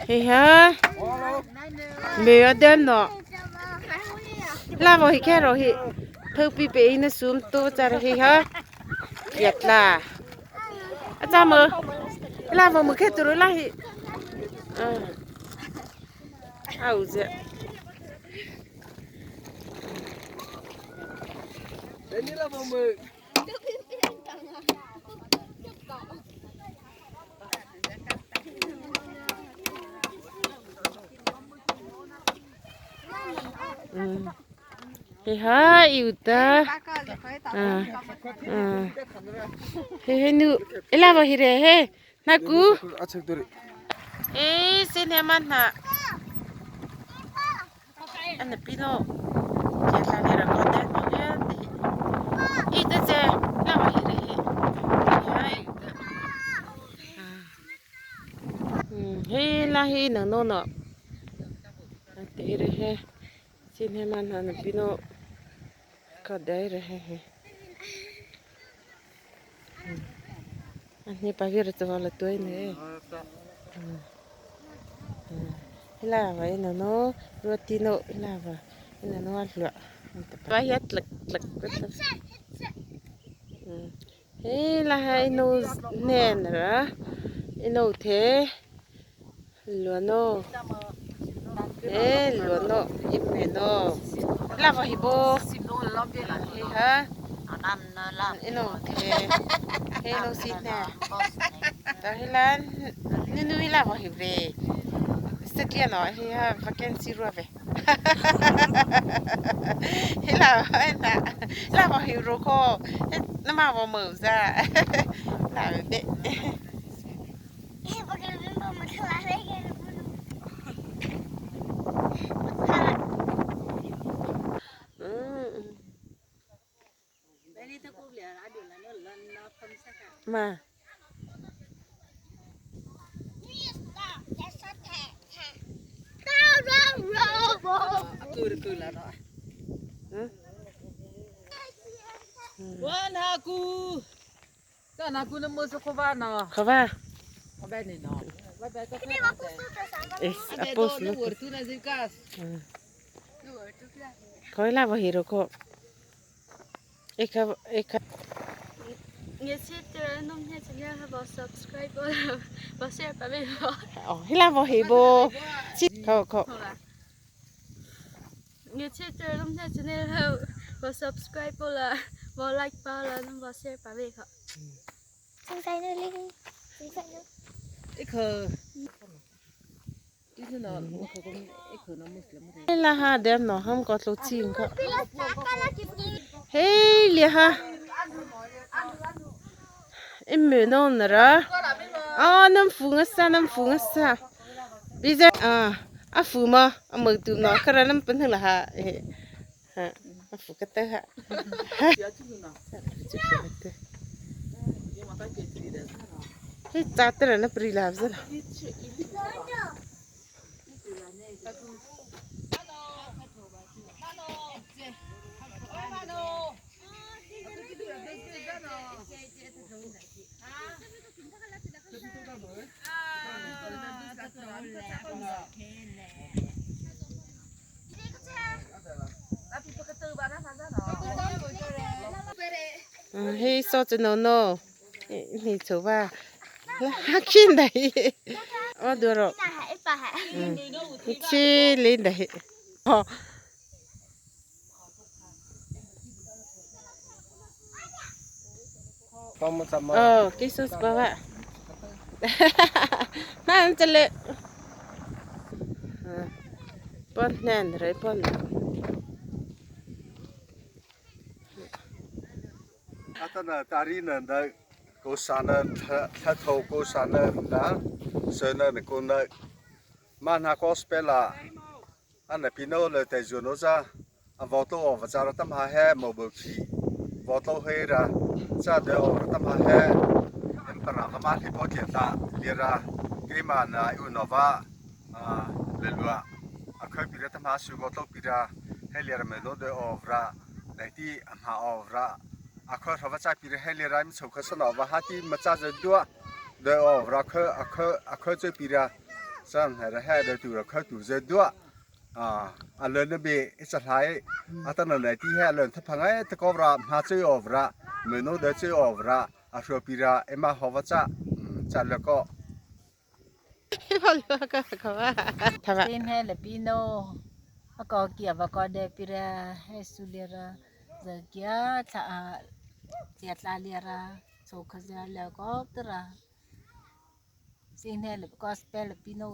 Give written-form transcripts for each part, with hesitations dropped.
Hei ha mẹ ở đêm nọ là vào hi khe rồi hi thâu pi pe na sum tu cha hi ha kiat la a cha mơ là vào mơ khe tu rồi la hi à au dạ. Thì ha yêu ta à à he he nu ela vào hi re he na ku ê xin em ăn nè anh là pino kia là đi ra con đen nó nhá thì ít tới giờ là vào hi re he ha yêu ta he la he nó nó nó te re he xin em ăn nè pino có đấy rồi he he anh nhớ bà kia rồi là tuổi nữa là vậy nó nó roti nó là vậy nó nó ăn lựa bà hết lực lực lực thế là hai nó nè nữa nó thế lúa nó ê lúa nó im mẹ nó là vậy bố hả nó thế thế nó xin nè đó là nên nuôi là vậy về sẽ kia nó thì ha vacancy rồi về thế là là là vào hiểu rồi cô nó mà vào mở ra là bé. Mà Khói là vào hiểu cô. Subscribe 啦，我 like 包啦，我 share 把俾佢。中晒了哩，中晒了。一口，就是那，我口讲一口那没事没得。 là ha đem nó không có lỗ chim không? Hey lìa ha, em mẹ nó nữa, à năm phụ ngất xa năm phụ ngất xa, bây giờ à à phụ mà à mở tụi nó cái ra năm bình thường là ha, ha à phụ cái tơ ha, hey cha tơ là nó bị làm sao? Hey so cho nó nó你走吧，哈紧的，我多了，嗯，去领的，哦。哦，给手是爸爸，那这里，嗯，帮男的帮。 那大理呢？那高山呢？他他头高山呢？那所以呢，那个呢，曼哈哥斯贝拉，啊那边那了在做那啥，啊我都我在那他们还没不去，我都黑了，这的我他们还，嗯，不然他妈的跑铁打，别啦，给嘛那有那ว่า啊，来路啊，啊开比了他们修个都比了，还连了没多的哦，啦，来的啊嘛哦啦。 啊，可他们在比如海里来，们抽可是老哇，哈的么扎着多， De o ra khơ a khơ a khơ chơi pi ra sang hay là hay de tu ra khơ tu dê đua à à lớn nó bị ít sát hay à ta này tí hay lớn thấp hàng ấy ta có ra mà chơi o ra mình nó de chơi o ra à sửa pi ra em mà họ vắt cha cha là có. Tên hay là pino có kia và có đề pira hay sulera giờ kia thà tiệt la lera số khá là có tức là xin hay là có spell là pino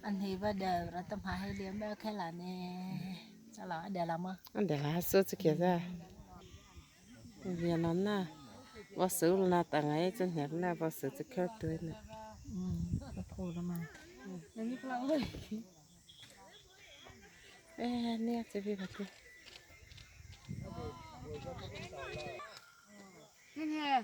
anh hi và đề ra tâm hay liếm bé khai là nè sao là để làm mà anh để là số kia ra Việt Nam nè bao sữa là tặng ấy cho nhà na bao sữa cho khát tôi nè. Ừ, thôi đó mà. Ê, nè, chơi phim hả chị? Nè.